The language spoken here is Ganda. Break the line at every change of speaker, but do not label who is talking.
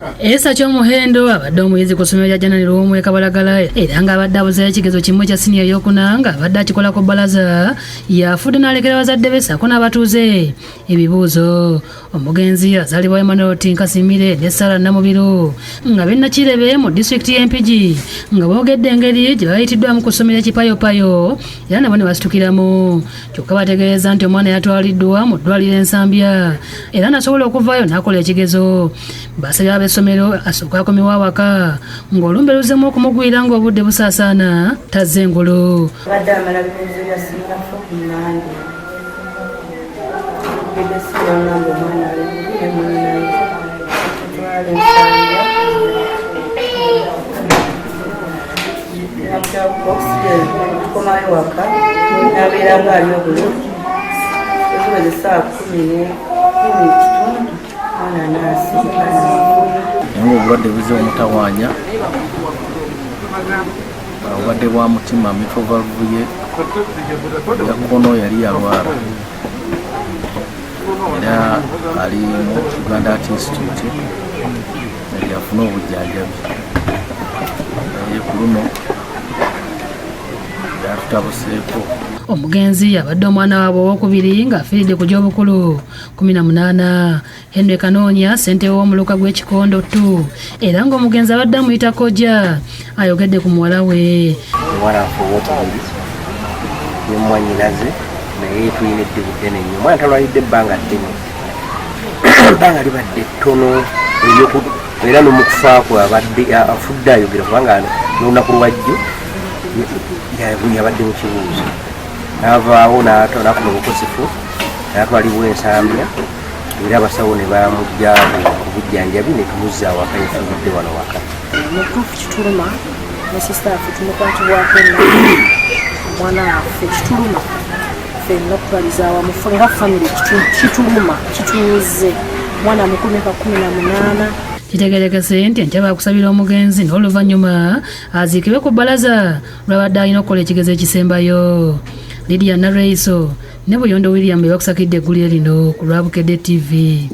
Esa Kyomuhendo abadde omuyizi ku ssomero lya Janani Luwum e Kabalagala era ng'abadde abuzeeyo ekigezo kimu ekya siniya ey'okuna ng'abadde akikola ku bbalaza yafudde n'alekera bazadde be ssaako n'abatuuze ebibuuzo. Omugenzi azaalibwa Emmanuel Tinkasimire ne Sarah Namubiru nga b'e Nakirebe mu disitulikiti y'e Mpigi nga boogedde engeri gye bayitiddwamu ku ssomero ekipayopayo era nabo ne basitukiramu. Kyokka bategeeza nti omwana yatwaliddwa mu ddwaliro e Nsambya era nasobola okuvaayo n'akola ekigezo. Basabye ab'essomero asooke akomewo awaka ng'olumbe luzzemu okumugwira ng'obudde busaasaana tazze engulu.
Abadde amala bibuuzo bya siniya fo ku Mmande. Ngenda sibanga ng'omwana ali bubi ne munnaye. Tutwala e Nsambya. Tukomayo waka nabeera nga ali obulungi eziweze essaawa 10:15 mwana naasirika.
Naye ngaobulwadde buze omutawaanya, obulwadde bwa mutima, mitral valve ye ya kkono yali yalwala era ali mu Uganda Heart Institute yali afune obujjanjabi, naye ku luno yatutabuseeko.
Omugenzi abadde omwana waabwe owokubiri ng'afiiridde ku gy'obukulu 18. Henry Kanoonya, ssentebe w'omuluka gw'Ekikondo 2 era ng'omugenzi abadde amuyita Kojja, ayogedde ku muwala we.
Omuwala waffe owokubiri ne mwannyinaze, naye tulina eddibu ddene nnyo. Omwana talwalidde ebbanga ddene, ebbanga libadde ttono era n'omukufa kwe abadde afudde ayogera, kubanga n'olunaku lwajjo yabadde mu kibuuzo n'avaawo n'afuna obukosefu n'atwalibwa Ensambya era abasawo ne bamujja ku bujjanjabi ne tumuzza awaka, yafiiridde wano waka.
Mu butuufu kituluma, ne sisita waffe tumukwatibwako ennaku, omwana waffe kituluma ffenna okutwaliza awamu ffe nga famire kituluma, kituuze mwana mukulu myaka 18.
Kitegerekese nti enkya baakusabira omugenzi n'oluvannyuma aziikibwe ku bbalaza lwabadde alina okukola ekigezo ekisembayo. Lydia Narweiso ne Buyondo William be bakusakidde eggulire lino ku lwa Bukedde TV.